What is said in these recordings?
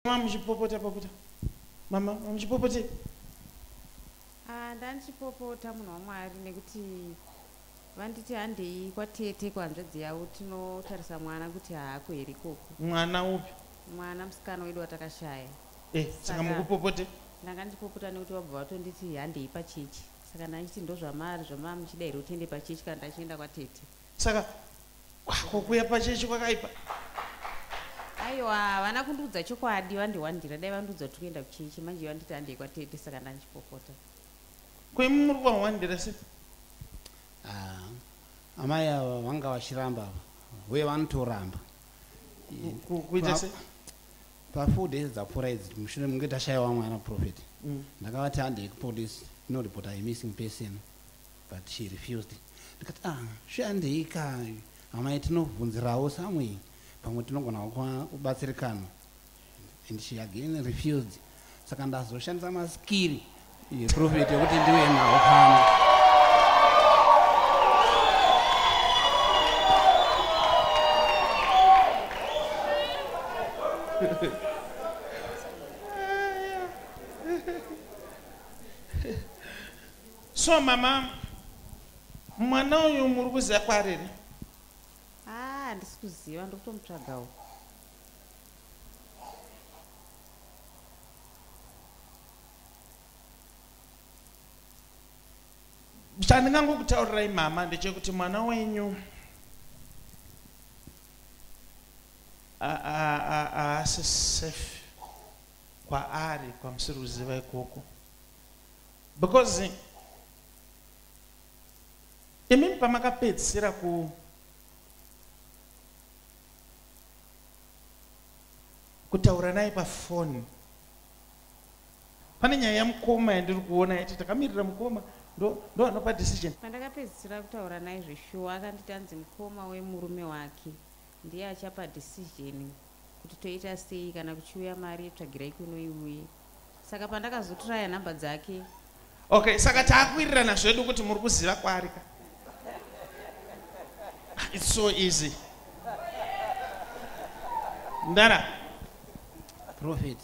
Muchipopota popota. Mama, muchipopote. Ah, ndandichipopota munhu waMwari nekuti vanditi handei kwatete kuhanzvadzi yavo tinotarisa mwana kuti haako here ikoko. Mwana upi? Mwana musikana wedu watakashaya. Eh, saka mukupopote? Ndanga ndichipopota nekuti vabva vatonditi handei pachechi. Saka ndachiti ndozvamari zvamava muchida here kuti tiende pachechi kana ndachienda kwatete. Saka kwako kuya pachechi kwakaipa? Aiwa, havana kundiudza chokwadi, vandiwandira. Dai vandiudza kuti kuenda kuchechi, manje vanditi handei kwatete, saka ndandichipopota. Ko imi muri kuwawandira sei? Ah, amai ava vanga vachiramba ava uye vanotoramba. Kuita sei? Pa 4 days dzapfuura idzi mushure munge tashaiwa mwana prophet. Ndakavati handei kupolice tinoripota a missing person but she refused. Ndikati ah, shandei ka amai tinobvunzirawo somewhere pamwe tinogona kubatsirikana and she again refused. Saka ndazoshandisa maskiri yeprofet yekuti ndiwe nawo pano. So mama, mwana uyu muri kuziva kwaari here? Ah, handisi kuziva, ndikutomutsvagawo. Chandingangokutaurirai mama ndechekuti mwana wenyu haasi safe kwaari kwamusiri kuziva ikoko, because imimi pamakapedzisira kutaura naye pafoni, pane nyaya yamukoma yandiri kuona yati takamirira mukoma ndo anopa decision. Pandakapedzisira kutaura naye zveshuwa akanditi anzi mukoma wemurume wake ndiye achapa decision kuti toita sei kana kuchiuya mari yetsvagirai kuno iuye. Saka pandakazotraya nhamba dzake. Okay, saka taakuwirirana zvedu kuti muri kuziva kwaari ka. It's so easy. Ndara. Prophet.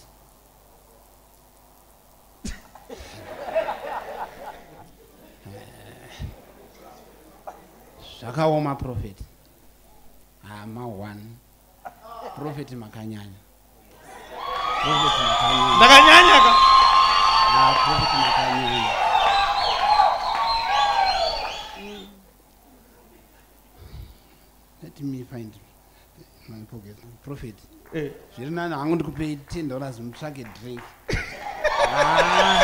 Zvakaoma prophet. Hama 1. Prophet makanyanya. Prophet makanyanya. Ndakanyanya ka. Ah, prophet makanyanya. Let me find my pocket. Prophet. Zviri nani hangu ndikupei $10 mutsvake drink. Ah.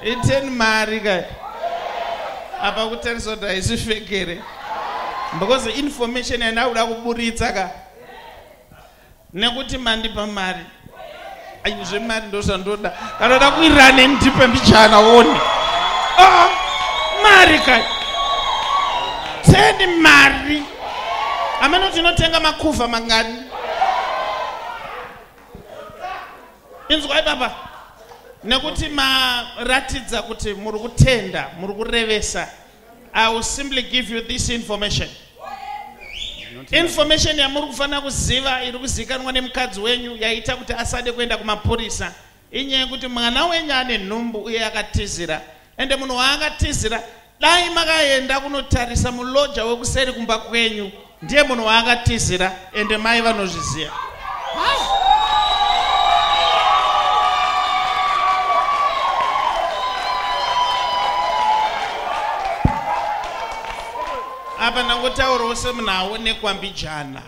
Iten mari ka. Apa kutarisa kuti haisi fekere. Because information yandakuda kuburitsa ka. Nekuti mandipa mari. Ai zvemari ndozvandoda. Kana uda kuwirirana neni ndipe mbichana uone. Ah, mari ka. 10 mari. Ameno tinotenga makuva mangani? Inzwai baba. Nekuti maratidza kuti muri kutenda, muri kurevesa. I will simply give you this information. Information yamuri kufanira kuziva iri kuzikanwa nemukadzi wenyu yaita kuti asade kuenda kumapurisa. Inyaya yekuti mwana wenyu ane nhumbu uye akatizira. Ende munhu waakatizira, dai makaenda kunotarisa muloja wekuseri kumba kwenyu, ndiye munhu waakatizira, ende mai vanozviziva. Apa ndangotaurawo semunhu aonekwa mbijana.